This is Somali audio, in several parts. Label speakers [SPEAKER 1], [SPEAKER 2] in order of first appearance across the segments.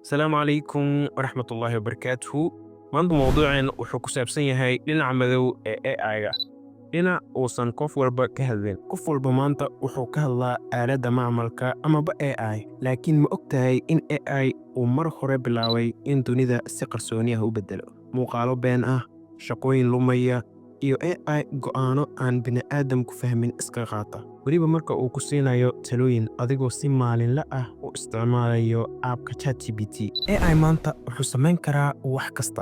[SPEAKER 1] Asalaamu calaykum waraxmatullaahi wabarakaatuhu. Maanta mowduuceen wuxuu ku saabsan yahay dhinaca madow ee AI-ga, dhinac uusan qof walba ka hadlin. Qof walba maanta wuxuu ka hadlaa aaladda macmalka amaba AI, laakiin ma og tahay in AI uu mar hore bilaabay in dunida si qarsooni ah u beddelo? Muuqaalo been ah, shaqooyin lumaya, iyo AI go'aano aan bini'aadamku fahmin iska qaata. Weliba marka uu ku siinayo talooyin adigoo si maalinle ah u isticmaalayo app-ka ChatGPT. AI maanta wuxuu samayn karaa wax kasta: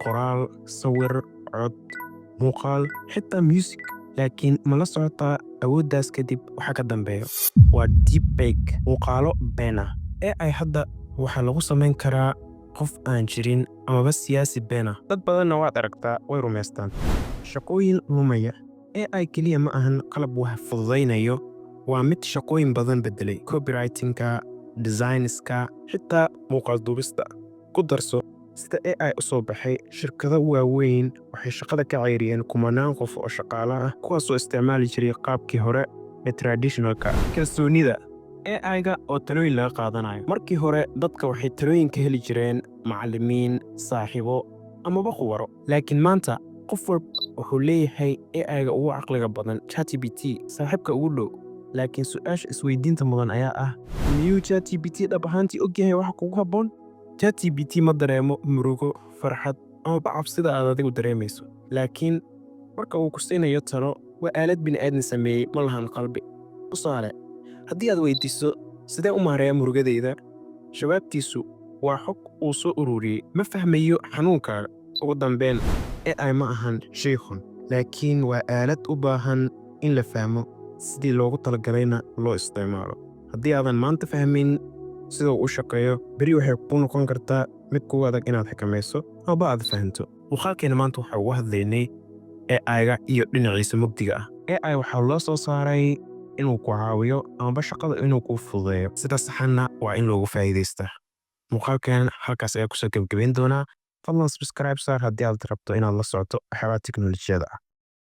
[SPEAKER 1] qoraal, sawir, cod, muuqaal, xitaa music. Laakiin ma la socotaa awooddaas kadib waxa ka dambeeyo? Waa deepfake, muuqaalo been ah. AI hadda waxaa lagu samayn karaa qof aan jirin amaba siyaasi been ah. Dad badanna waad aragtaa, way rumaystaan. Shaqooyin lumaya. AI keliya ma ahan qalab wax fududaynayo, waa mid shaqooyin badan beddelay: copywriting-ka, designs-ka, xitaa muuqaal duubista. Ku darso, sida AI u soo baxay, shirkado waaweyn waxay shaqada ka ceyriyeen kumanaan qof oo shaqaale ah, kuwaasoo isticmaali jiray qaabkii hore ee traditional-ka. Kalsoonida AI-ga oo talooyin laga qaadanayo. Markii hore dadka waxay talooyin ka heli jireen macallimiin, saaxiibo amaba khubaro. Laakiin maanta qof walba wuxuu leeyahay AI-ga ugu caqliga badan, ChatGPT, saaxiibka ugu dhow. Laakiin su'aasha isweydiinta mudan ayaa ah: miyuu ChatGPT dhab ahaantii og yahay waxa kugu habboon? ChatGPT ma dareemo murugo, farxad amaba cabsida aad adigu dareemayso. Laakiin marka uu ku siinayo talo, waa aalad bini'aadam sameeyey, ma lahan qalbi. Tusaale, haddii aad weydiiso "Sidee u maareeyaa murugadayda?", jawaabtiisu waa xog uu soo ururiyey, ma fahmayo xanuunkaaga. Ugu dambeyn, AI ma ahan shay xun, laakiin waa aalad u baahan in la fahmo, sidii loogu talagalayna loo isticmaalo. Haddii aadan maanta fahmin sida uu u shaqeeyo, beri waxay kuu noqon kartaa mid kugu adag inaad xakamayso aba aad fahanto. Muuqaalkeena maanta waxaa uga hadlaynay AI-ga iyo dhinaciisa mugdiga ah. AI waxaa loo soo saaray inuu ku caawiyo amaba shaqada inuu kuu fududeeyo. Sida saxanna waa in loogu faa'iidaystaa. Muuqaalkan halkaas ayaa kusoo gebagabayn doonaa. Fadlan subscribe saar haddii aad rabto inaad la socoto waxyaabaha tiknoolajiyada ah.